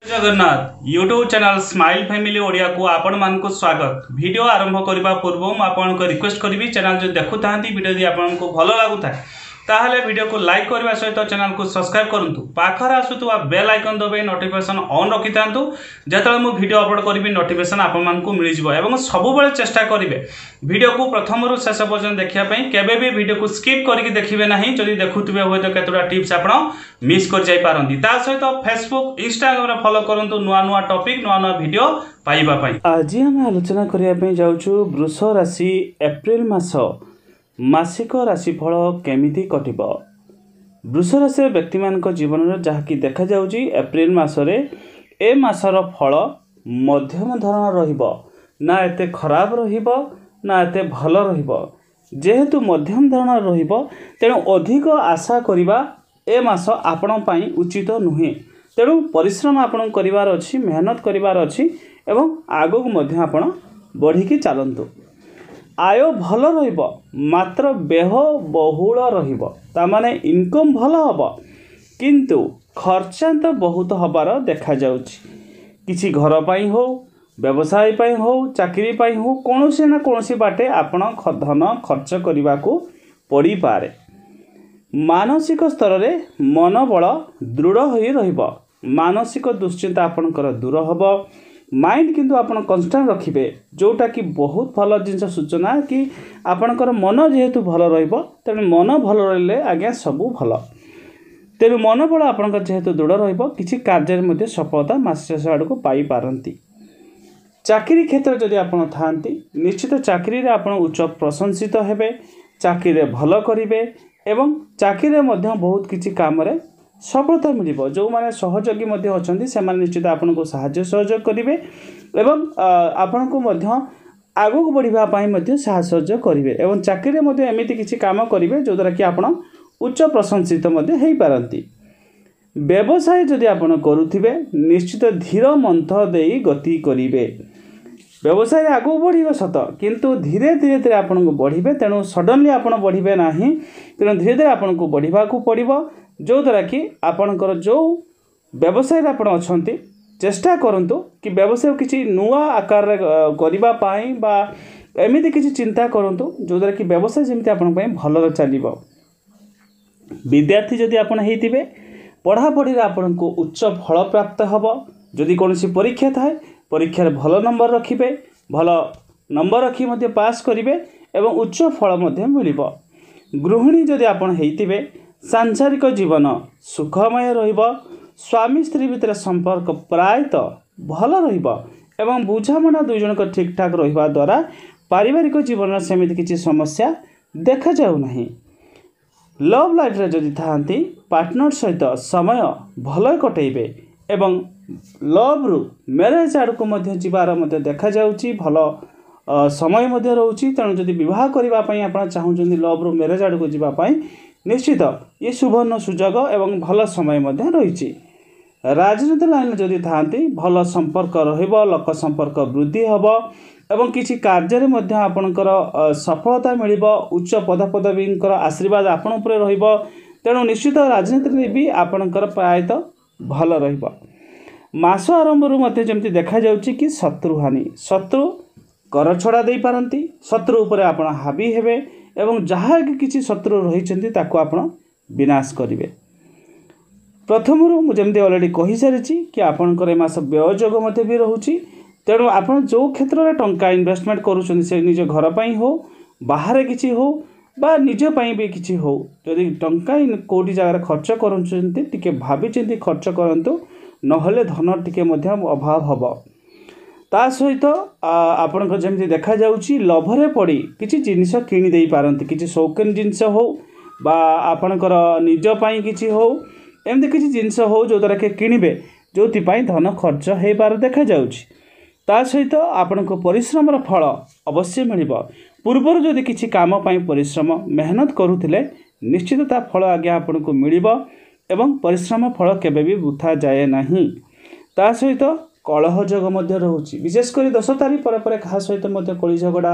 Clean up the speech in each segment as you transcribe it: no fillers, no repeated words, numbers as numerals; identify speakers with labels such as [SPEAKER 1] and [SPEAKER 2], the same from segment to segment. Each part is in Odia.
[SPEAKER 1] Jagannath YouTube channel smile family ଓଡ଼ିଆକୁ ଆପଣମାନଙ୍କୁ ସ୍ୱାଗତ। ଭିଡ଼ିଓ ଆରମ୍ଭ କରିବା ପୂର୍ବରୁ ମୁଁ ଆପଣଙ୍କୁ ରିକ୍ୱେଷ୍ଟ କରିବି, ଚ୍ୟାନେଲ୍ ଯଦି ଦେଖୁଥାନ୍ତି, ଭିଡ଼ିଓ ଯଦି ଆପଣଙ୍କୁ ଭଲ ଲାଗୁଥାଏ, ତାହେଲେ ଭିଡ଼ିଓକୁ ଲାଇକ୍ କରିବା ସହିତ ଚ୍ୟାନେଲକୁ ସବସ୍କ୍ରାଇବ୍ କରନ୍ତୁ। ପାଖରେ ଆସୁଥିବା ବେଲ୍ ଆଇକନ୍ ଦବାଇ ନୋଟିଫିକେସନ୍ ଅନ୍ ରଖିଥାନ୍ତୁ। ଯେତେବେଳେ ମୁଁ ଭିଡ଼ିଓ ଅପଲୋଡ଼ କରିବି, ନୋଟିଫିକେସନ୍ ଆପଣମାନଙ୍କୁ ମିଳିଯିବ। ଏବଂ ସବୁବେଳେ ଚେଷ୍ଟା କରିବେ ଭିଡ଼ିଓକୁ ପ୍ରଥମରୁ ଶେଷ ପର୍ଯ୍ୟନ୍ତ ଦେଖିବା ପାଇଁ। କେବେ ବି ଭିଡ଼ିଓକୁ ସ୍କିପ୍ କରିକି ଦେଖିବେ ନାହିଁ। ଯଦି ଦେଖୁଥିବେ, ହୁଏତ କେତେଟା ଟିପ୍ସ ଆପଣ ମିସ୍ କରିଯାଇପାରନ୍ତି। ତା ସହିତ ଫେସବୁକ୍, ଇନଷ୍ଟାଗ୍ରାମରେ ଫଲୋ କରନ୍ତୁ ନୂଆ ନୂଆ ଟପିକ୍, ନୂଆ ନୂଆ ଭିଡ଼ିଓ ପାଇବା ପାଇଁ। ଆଜି ଆମେ ଆଲୋଚନା କରିବା ପାଇଁ ଯାଉଛୁ ବୃଷ ରାଶି ଏପ୍ରିଲ ମାସ ମାସିକ ରାଶିଫଳ କେମିତି କଟିବ। ବୃଷ ରାଶିର ବ୍ୟକ୍ତିମାନଙ୍କ ଜୀବନରେ ଯାହାକି ଦେଖାଯାଉଛି, ଏପ୍ରିଲ ମାସରେ ଏ ମାସର ଫଳ ମଧ୍ୟମ ଧରଣ ରହିବ। ନା ଏତେ ଖରାପ ରହିବ, ନା ଏତେ ଭଲ ରହିବ। ଯେହେତୁ ମଧ୍ୟମ ଧରଣର ରହିବ, ତେଣୁ ଅଧିକ ଆଶା କରିବା ଏ ମାସ ଆପଣଙ୍କ ପାଇଁ ଉଚିତ ନୁହେଁ। ତେଣୁ ପରିଶ୍ରମ ଆପଣଙ୍କୁ କରିବାର ଅଛି, ମେହନତ କରିବାର ଅଛି ଏବଂ ଆଗକୁ ମଧ୍ୟ ଆପଣ ବଢ଼ିକି ଚାଲନ୍ତୁ। ଆୟ ଭଲ ରହିବ, ମାତ୍ର ବ୍ୟୟ ବହୁଳ ରହିବ। ତାମାନେ ଇନକମ୍ ଭଲ ହେବ, କିନ୍ତୁ ଖର୍ଚ୍ଚାନ୍ତ ବହୁତ ହେବାର ଦେଖାଯାଉଛି। କିଛି ଘର ପାଇଁ ହେଉ, ବ୍ୟବସାୟ ପାଇଁ ହେଉ, ଚାକିରି ପାଇଁ ହେଉ, କୌଣସି ନା କୌଣସି ବାଟେ ଆପଣ ଧନ ଖର୍ଚ୍ଚ କରିବାକୁ ପଡ଼ିପାରେ। ମାନସିକ ସ୍ତରରେ ମନୋବଳ ଦୃଢ଼ ହୋଇ ରହିବ। ମାନସିକ ଦୁଶ୍ଚିନ୍ତା ଆପଣଙ୍କର ଦୂର ହେବ। ମାଇଣ୍ଡ କିନ୍ତୁ ଆପଣ କନଷ୍ଟାଣ୍ଟ ରଖିବେ, ଯେଉଁଟାକି ବହୁତ ଭଲ ଜିନିଷ ସୂଚନା କି ଆପଣଙ୍କର ମନ ଯେହେତୁ ଭଲ ରହିବ। ତେଣୁ ମନ ଭଲ ରହିଲେ ଆଜ୍ଞା ସବୁ ଭଲ। ତେଣୁ ମନୋବଳ ଆପଣଙ୍କର ଯେହେତୁ ଦୃଢ଼ ରହିବ, କିଛି କାର୍ଯ୍ୟରେ ମଧ୍ୟ ସଫଳତା ମାସ ଶେଷ ଆଡ଼କୁ ପାଇପାରନ୍ତି। ଚାକିରି କ୍ଷେତ୍ରରେ ଯଦି ଆପଣ ଥାଆନ୍ତି, ନିଶ୍ଚିତ ଚାକିରିରେ ଆପଣ ଉଚ୍ଚ ପ୍ରଶଂସିତ ହେବେ, ଚାକିରିରେ ଭଲ କରିବେ ଏବଂ ଚାକିରିରେ ମଧ୍ୟ ବହୁତ କିଛି କାମରେ ସଫଳତା ମିଳିବ। ଯେଉଁମାନେ ସହଯୋଗୀ ମଧ୍ୟ ଅଛନ୍ତି, ସେମାନେ ନିଶ୍ଚିତ ଆପଣଙ୍କୁ ସାହାଯ୍ୟ ସହଯୋଗ କରିବେ ଏବଂ ଆପଣଙ୍କୁ ମଧ୍ୟ ଆଗକୁ ବଢ଼ିବା ପାଇଁ ମଧ୍ୟ ସାହାଯ୍ୟ ସହଯୋଗ କରିବେ ଏବଂ ଚାକିରିରେ ମଧ୍ୟ ଏମିତି କିଛି କାମ କରିବେ ଯେଉଁଦ୍ୱାରା କି ଆପଣ ଉଚ୍ଚ ପ୍ରଶଂସିତ ମଧ୍ୟ ହେଇପାରନ୍ତି। ବ୍ୟବସାୟ ଯଦି ଆପଣ କରୁଥିବେ, ନିଶ୍ଚିତ ଧୀର ମନ୍ଥ ଦେଇ ଗତି କରିବେ। ବ୍ୟବସାୟରେ ଆଗକୁ ବଢ଼ିବେ ସତ, କିନ୍ତୁ ଧୀରେ ଧୀରେ ଧୀରେ ଆପଣଙ୍କୁ ବଢ଼ିବେ। ତେଣୁ ସଡ଼ନଲି ଆପଣ ବଢ଼ିବେ ନାହିଁ। ତେଣୁ ଧୀରେ ଧୀରେ ଆପଣଙ୍କୁ ବଢ଼ିବାକୁ ପଡ଼ିବ, ଯେଉଁଦ୍ୱାରା କି ଆପଣଙ୍କର ଯେଉଁ ବ୍ୟବସାୟରେ ଆପଣ ଅଛନ୍ତି, ଚେଷ୍ଟା କରନ୍ତୁ କି ବ୍ୟବସାୟ କିଛି ନୂଆ ଆକାରରେ କରିବା ପାଇଁ ବା ଏମିତି କିଛି ଚିନ୍ତା କରନ୍ତୁ ଯେଉଁଦ୍ୱାରା କି ବ୍ୟବସାୟ ଯେମିତି ଆପଣଙ୍କ ପାଇଁ ଭଲରେ ଚାଲିବ। ବିଦ୍ୟାର୍ଥୀ ଯଦି ଆପଣ ହେଇଥିବେ, ପଢ଼ାପଢ଼ିରେ ଆପଣଙ୍କୁ ଉଚ୍ଚ ଫଳ ପ୍ରାପ୍ତ ହେବ। ଯଦି କୌଣସି ପରୀକ୍ଷା ଥାଏ, ପରୀକ୍ଷାରେ ଭଲ ନମ୍ବର ରଖିବେ, ଭଲ ନମ୍ବର ରଖି ମଧ୍ୟ ପାସ୍ କରିବେ ଏବଂ ଉଚ୍ଚ ଫଳ ମଧ୍ୟ ମିଳିବ। ଗୃହିଣୀ ଯଦି ଆପଣ ହେଇଥିବେ, ସାଂସାରିକ ଜୀବନ ସୁଖମୟ ରହିବ। ସ୍ୱାମୀ ସ୍ତ୍ରୀ ଭିତରେ ସମ୍ପର୍କ ପ୍ରାୟତଃ ଭଲ ରହିବ ଏବଂ ବୁଝାମଣା ଦୁଇ ଜଣଙ୍କ ଠିକ୍ଠାକ୍ ରହିବା ଦ୍ୱାରା ପାରିବାରିକ ଜୀବନରେ ସେମିତି କିଛି ସମସ୍ୟା ଦେଖାଯାଉ ନାହିଁ। ଲଭ୍ ଲାଇଫ୍ରେ ଯଦି ଥାଆନ୍ତି, ପାର୍ଟନର ସହିତ ସମୟ ଭଲ କଟେଇବେ ଏବଂ ଲଭ୍ରୁ ମ୍ୟାରେଜ୍ ଆଡ଼କୁ ମଧ୍ୟ ଯିବାର ମଧ୍ୟ ଦେଖାଯାଉଛି। ଭଲ ସମୟ ମଧ୍ୟ ରହୁଛି। ତେଣୁ ଯଦି ବିବାହ କରିବା ପାଇଁ ଆପଣ ଚାହୁଁଛନ୍ତି, ଲଭ୍ରୁ ମ୍ୟାରେଜ୍ ଆଡ଼କୁ ଯିବା ପାଇଁ ନିଶ୍ଚିତ ଇଏ ସୁବର୍ଣ୍ଣ ସୁଯୋଗ ଏବଂ ଭଲ ସମୟ ମଧ୍ୟ ରହିଛି। ରାଜନୀତି ଲାଇନ୍ରେ ଯଦି ଥାଆନ୍ତି, ଭଲ ସମ୍ପର୍କ ରହିବ, ଲୋକ ସମ୍ପର୍କ ବୃଦ୍ଧି ହେବ ଏବଂ କିଛି କାର୍ଯ୍ୟରେ ମଧ୍ୟ ଆପଣଙ୍କର ସଫଳତା ମିଳିବ। ଉଚ୍ଚ ପଦପଦବୀଙ୍କର ଆଶୀର୍ବାଦ ଆପଣ ଉପରେ ରହିବ। ତେଣୁ ନିଶ୍ଚିତ ରାଜନୀତିରେ ବି ଆପଣଙ୍କର ପ୍ରାୟତଃ ଭଲ ରହିବ। ମାସ ଆରମ୍ଭରୁ ମଧ୍ୟ ଯେମିତି ଦେଖାଯାଉଛି କି ଶତ୍ରୁହାନି, ଶତ୍ରୁ କର ଛଡ଼ା ଦେଇପାରନ୍ତି, ଶତ୍ରୁ ଉପରେ ଆପଣ ହାବି ହେବେ ଏବଂ ଯାହା କିଛି ଶତ୍ରୁ ରହିଛନ୍ତି, ତାକୁ ଆପଣ ବିନାଶ କରିବେ। ପ୍ରଥମରୁ ମୁଁ ଯେମିତି ଅଲରେଡ଼ି କହିସାରିଛି କି ଆପଣଙ୍କର ଏ ମାସ ବ୍ୟୟ ଯୋଗ ମଧ୍ୟ ବି ରହୁଛି। ତେଣୁ ଆପଣ ଯେଉଁ କ୍ଷେତ୍ରରେ ଟଙ୍କା ଇନଭେଷ୍ଟମେଣ୍ଟ କରୁଛନ୍ତି, ସେ ନିଜ ଘର ପାଇଁ ହେଉ, ବାହାରେ କିଛି ହେଉ ବା ନିଜ ପାଇଁ ବି କିଛି ହେଉ, ଯଦି ଟଙ୍କା କେଉଁଠି ଜାଗାରେ ଖର୍ଚ୍ଚ କରୁଛନ୍ତି, ଟିକେ ଭାବିଚିନ୍ତି ଖର୍ଚ୍ଚ କରନ୍ତୁ, ନହେଲେ ଧନ ଟିକେ ମଧ୍ୟ ଅଭାବ ହେବ। ତା ସହିତ ଆପଣଙ୍କ ଯେମିତି ଦେଖାଯାଉଛି, ଲୋଭରେ ପଡ଼ି କିଛି ଜିନିଷ କିଣି ଦେଇପାରନ୍ତି। କିଛି ସୌକିନ ଜିନିଷ ହେଉ ବା ଆପଣଙ୍କର ନିଜ ପାଇଁ କିଛି ହେଉ, ଏମିତି କିଛି ଜିନିଷ ହେଉ ଯେଉଁଦ୍ୱାରା କି କିଣିବେ, ଯେଉଁଥିପାଇଁ ଧନ ଖର୍ଚ୍ଚ ହେଇବାର ଦେଖାଯାଉଛି। ତା ସହିତ ଆପଣଙ୍କ ପରିଶ୍ରମର ଫଳ ଅବଶ୍ୟ ମିଳିବ। ପୂର୍ବରୁ ଯଦି କିଛି କାମ ପାଇଁ ପରିଶ୍ରମ ମେହନତ କରୁଥିଲେ, ନିଶ୍ଚିତ ତା ଫଳ ଆଜ୍ଞା ଆପଣଙ୍କୁ ମିଳିବ ଏବଂ ପରିଶ୍ରମ ଫଳ କେବେ ବି ବୃଥା ଯାଏ ନାହିଁ। ତା ସହିତ କଳହ ଯୋଗ ମଧ୍ୟ ରହୁଛି। ବିଶେଷ କରି 10 ତାରିଖ ପରେ ପରେ କାହା ସହିତ ମଧ୍ୟ କଳି ଝଗଡ଼ା,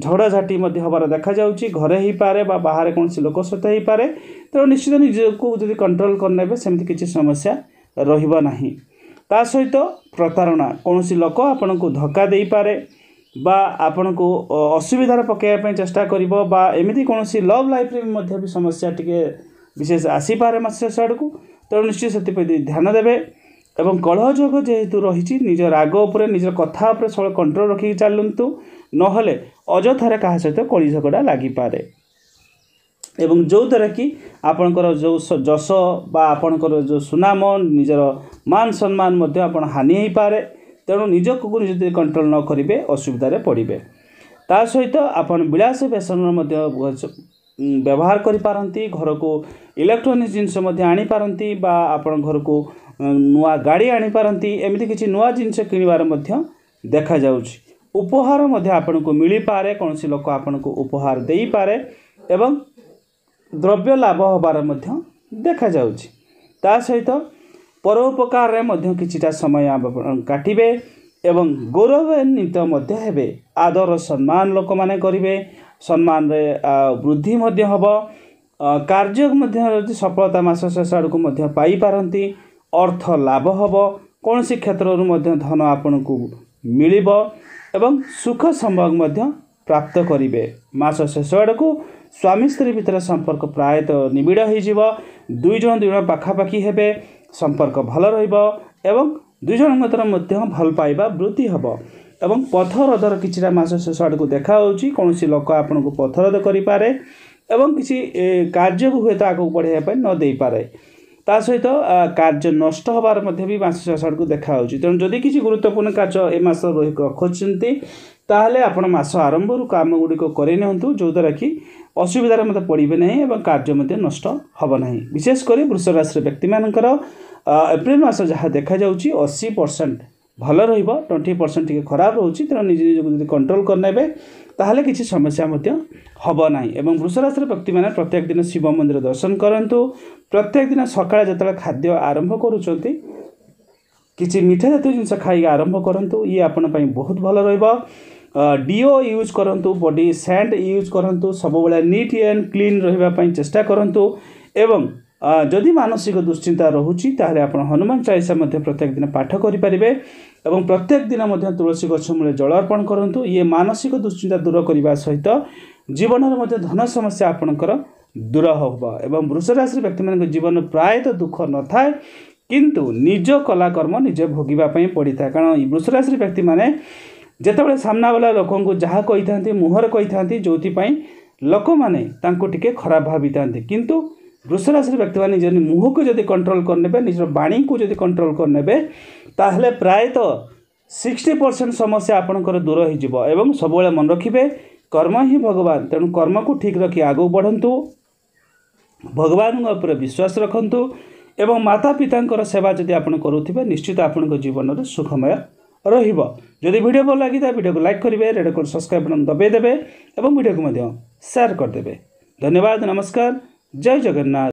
[SPEAKER 1] ଝଗଡ଼ାଝାଟି ମଧ୍ୟ ହେବାର ଦେଖାଯାଉଛି। ଘରେ ହେଇପାରେ ବା ବାହାରେ କୌଣସି ଲୋକ ସହିତ ହେଇପାରେ। ତେଣୁ ନିଶ୍ଚିତ ନିଜକୁ ଯଦି କଣ୍ଟ୍ରୋଲ କରିନେବେ, ସେମିତି କିଛି ସମସ୍ୟା ରହିବ ନାହିଁ। ତା ସହିତ ପ୍ରତାରଣା, କୌଣସି ଲୋକ ଆପଣଙ୍କୁ ଧୋକା ଦେଇପାରେ ବା ଆପଣଙ୍କୁ ଅସୁବିଧାରେ ପକାଇବା ପାଇଁ ଚେଷ୍ଟା କରିବ ବା ଏମିତି କୌଣସି ଲଭ୍ ଲାଇଫ୍ରେ ବି ମଧ୍ୟ ବି ସମସ୍ୟା ଟିକେ ବିଶେଷ ଆସିପାରେ ମାସ ଶେଷ ଆଡ଼କୁ। ତେଣୁ ନିଶ୍ଚୟ ସେଥିପ୍ରତି ଧ୍ୟାନ ଦେବେ। ଏବଂ କଳହ ଯୋଗ ଯେହେତୁ ରହିଛି, ନିଜ ରାଗ ଉପରେ, ନିଜ କଥା ଉପରେ ସବୁବେଳେ କଣ୍ଟ୍ରୋଲ ରଖିକି ଚାଲନ୍ତୁ, ନହେଲେ ଅଯଥାରେ କାହା ସହିତ କଳି ଝଗଡ଼ା ଲାଗିପାରେ ଏବଂ ଯେଉଁଦ୍ୱାରା କି ଆପଣଙ୍କର ଯେଉଁ ଯଶ ବା ଆପଣଙ୍କର ଯେଉଁ ସୁନାମ, ନିଜର ମାନ ସମ୍ମାନ ମଧ୍ୟ ଆପଣ ହାନି ହେଇପାରେ। ତେଣୁ ନିଜକୁ ଯଦି କଣ୍ଟ୍ରୋଲ ନ କରିବେ, ଅସୁବିଧାରେ ପଡ଼ିବେ। ତା ସହିତ ଆପଣ ବିଳାସ ବ୍ୟସନର ମଧ୍ୟ ବ୍ୟବହାର କରିପାରନ୍ତି, ଘରକୁ ଇଲେକ୍ଟ୍ରୋନିକ୍ସ ଜିନିଷ ମଧ୍ୟ ଆଣିପାରନ୍ତି ବା ଆପଣ ଘରକୁ ନୂଆ ଗାଡ଼ି ଆଣିପାରନ୍ତି। ଏମିତି କିଛି ନୂଆ ଜିନିଷ କିଣିବାର ମଧ୍ୟ ଦେଖାଯାଉଛି। ଉପହାର ମଧ୍ୟ ଆପଣଙ୍କୁ ମିଳିପାରେ, କୌଣସି ଲୋକ ଆପଣଙ୍କୁ ଉପହାର ଦେଇପାରେ ଏବଂ ଦ୍ରବ୍ୟ ଲାଭ ହେବାର ମଧ୍ୟ ଦେଖାଯାଉଛି। ତା ସହିତ ପରୋପକାରରେ ମଧ୍ୟ କିଛିଟା ସମୟ ଆପଣ କାଟିବେ ଏବଂ ଗୌରବାନ୍ୱିତ ମଧ୍ୟ ହେବେ। ଆଦର ସମ୍ମାନ ଲୋକମାନେ କରିବେ, ସମ୍ମାନରେ ବୃଦ୍ଧି ମଧ୍ୟ ହେବ। କାର୍ଯ୍ୟ ମଧ୍ୟ ସଫଳତା ମାସ ଶେଷ ଆଡ଼କୁ ମଧ୍ୟ ପାଇପାରନ୍ତି। ଅର୍ଥ ଲାଭ ହେବ, କୌଣସି କ୍ଷେତ୍ରରୁ ମଧ୍ୟ ଧନ ଆପଣଙ୍କୁ ମିଳିବ ଏବଂ ସୁଖ ସମ୍ଭୋଗ ମଧ୍ୟ ପ୍ରାପ୍ତ କରିବେ। ମାସ ଶେଷ ଆଡ଼କୁ ସ୍ୱାମୀ ସ୍ତ୍ରୀ ଭିତରେ ସମ୍ପର୍କ ପ୍ରାୟତଃ ନିବିଡ଼ ହୋଇଯିବ। ଦୁଇ ଜଣ ଦୁଇ ଜଣ ପାଖାପାଖି ହେବେ, ସମ୍ପର୍କ ଭଲ ରହିବ ଏବଂ ଦୁଇ ଜଣଙ୍କ ଭିତରେ ମଧ୍ୟ ଭଲ ପାଇବା ବୃଦ୍ଧି ହେବ। ଏବଂ ପଥରୋଧର କିଛିଟା ମାସ ଶେଷ ଆଡ଼କୁ ଦେଖାହେଉଛି। କୌଣସି ଲୋକ ଆପଣଙ୍କୁ ପଥରୋଧ କରିପାରେ ଏବଂ କିଛି କାର୍ଯ୍ୟକୁ ହୁଏତ ଆଗକୁ ବଢ଼ାଇବା ପାଇଁ ନ ଦେଇପାରେ। ତା ସହିତ କାର୍ଯ୍ୟ ନଷ୍ଟ ହେବାର ମଧ୍ୟ ବି ମାସ ଶେଷ ଆଡ଼କୁ ଦେଖାହେଉଛି। ତେଣୁ ଯଦି କିଛି ଗୁରୁତ୍ୱପୂର୍ଣ୍ଣ କାର୍ଯ୍ୟ ଏ ମାସ ରଖୁଛନ୍ତି, ତାହେଲେ ଆପଣ ମାସ ଆରମ୍ଭରୁ କାମ ଗୁଡ଼ିକ କରିନିଅନ୍ତୁ, ଯେଉଁଦ୍ୱାରା କି ଅସୁବିଧାରେ ମଧ୍ୟ ପଡ଼ିବେ ନାହିଁ ଏବଂ କାର୍ଯ୍ୟ ମଧ୍ୟ ନଷ୍ଟ ହେବ ନାହିଁ। ବିଶେଷ କରି ବୃଷ ରାଶିର ବ୍ୟକ୍ତିମାନଙ୍କର ଏପ୍ରିଲ ମାସ ଯାହା ଦେଖାଯାଉଛି 80% ଭଲ ରହିବ, 20% ଟିକେ ଖରାପ ରହୁଛି। ତେଣୁ ନିଜ ନିଜକୁ ଯଦି କଣ୍ଟ୍ରୋଲ କରିନେବେ, ତାହେଲେ କିଛି ସମସ୍ୟା ମଧ୍ୟ ହେବ ନାହିଁ। ଏବଂ ବୃଷ ରାଶିର ବ୍ୟକ୍ତିମାନେ ପ୍ରତ୍ୟେକ ଦିନ ଶିବ ମନ୍ଦିର ଦର୍ଶନ କରନ୍ତୁ। ପ୍ରତ୍ୟେକ ଦିନ ସକାଳେ ଯେତେବେଳେ ଖାଦ୍ୟ ଆରମ୍ଭ କରୁଛନ୍ତି, କିଛି ମିଠା ଜାତୀୟ ଜିନିଷ ଖାଇକି ଆରମ୍ଭ କରନ୍ତୁ, ଇଏ ଆପଣଙ୍କ ପାଇଁ ବହୁତ ଭଲ ରହିବ। ଡିଓ ୟୁଜ୍ କରନ୍ତୁ, ବଡି ସ୍ୟାଣ୍ଡ ୟୁଜ୍ କରନ୍ତୁ, ସବୁବେଳେ ନିଟ୍ ଆଣ୍ଡ କ୍ଲିନ୍ ରହିବା ପାଇଁ ଚେଷ୍ଟା କରନ୍ତୁ। ଏବଂ ଯଦି ମାନସିକ ଦୁଶ୍ଚିନ୍ତା ରହୁଛି, ତାହେଲେ ଆପଣ ହନୁମାନ ଚାଳିଶା ମଧ୍ୟ ପ୍ରତ୍ୟେକ ଦିନ ପାଠ କରିପାରିବେ ଏବଂ ପ୍ରତ୍ୟେକ ଦିନ ମଧ୍ୟ ତୁଳସୀ ଗଛ ମୂଳେ ଜଳ ଅର୍ପଣ କରନ୍ତୁ। ଇଏ ମାନସିକ ଦୁଶ୍ଚିନ୍ତା ଦୂର କରିବା ସହିତ ଜୀବନରେ ମଧ୍ୟ ଧନ ସମସ୍ୟା ଆପଣଙ୍କର ଦୂର ହେବ। ଏବଂ ବୃଷ ରାଶିର ବ୍ୟକ୍ତିମାନଙ୍କ ଜୀବନ ପ୍ରାୟତଃ ଦୁଃଖ ନଥାଏ, କିନ୍ତୁ ନିଜ କଲାକର୍ମ ନିଜେ ଭୋଗିବା ପାଇଁ ପଡ଼ିଥାଏ। କାରଣ ବୃଷ ରାଶିର ବ୍ୟକ୍ତିମାନେ ଯେତେବେଳେ ସାମ୍ନାବାଲା ଲୋକଙ୍କୁ ଯାହା କହିଥାନ୍ତି, ମୁହଁରେ କହିଥାନ୍ତି, ଯେଉଁଥିପାଇଁ ଲୋକମାନେ ତାଙ୍କୁ ଟିକେ ଖରାପ ଭାବିଥାନ୍ତି। କିନ୍ତୁ ବୃଷ ରାଶିର ବ୍ୟକ୍ତିମାନେ ନିଜ ମୁହଁକୁ ଯଦି କଣ୍ଟ୍ରୋଲ କରିନେବେ, ନିଜର ବାଣୀକୁ ଯଦି କଣ୍ଟ୍ରୋଲ କରିନେବେ, ତାହେଲେ ପ୍ରାୟତଃ 60% ସମସ୍ୟା ଆପଣଙ୍କର ଦୂର ହୋଇଯିବ। ଏବଂ ସବୁବେଳେ ମନେ ରଖିବେ, କର୍ମ ହିଁ ଭଗବାନ। ତେଣୁ କର୍ମକୁ ଠିକ୍ ରଖି ଆଗକୁ ବଢ଼ନ୍ତୁ, ଭଗବାନଙ୍କ ଉପରେ ବିଶ୍ୱାସ ରଖନ୍ତୁ ଏବଂ ମାତା ପିତାଙ୍କର ସେବା ଯଦି ଆପଣ କରୁଥିବେ, ନିଶ୍ଚିତ ଆପଣଙ୍କ ଜୀବନରେ ସୁଖମୟ ରହିବ। ଯଦି ଭିଡ଼ିଓ ଭଲ ଲାଗିଥାଏ, ଭିଡ଼ିଓକୁ ଲାଇକ୍ କରିବେ, ରେଡ଼ କୋଡ଼ ସବସ୍କ୍ରାଇବ୍ ବଟନ୍ ଦବାଇ ଦେବେ ଏବଂ ଭିଡ଼ିଓକୁ ମଧ୍ୟ ସେୟାର କରିଦେବେ। ଧନ୍ୟବାଦ, ନମସ୍କାର, ଜୟ ଜଗନ୍ନାଥ।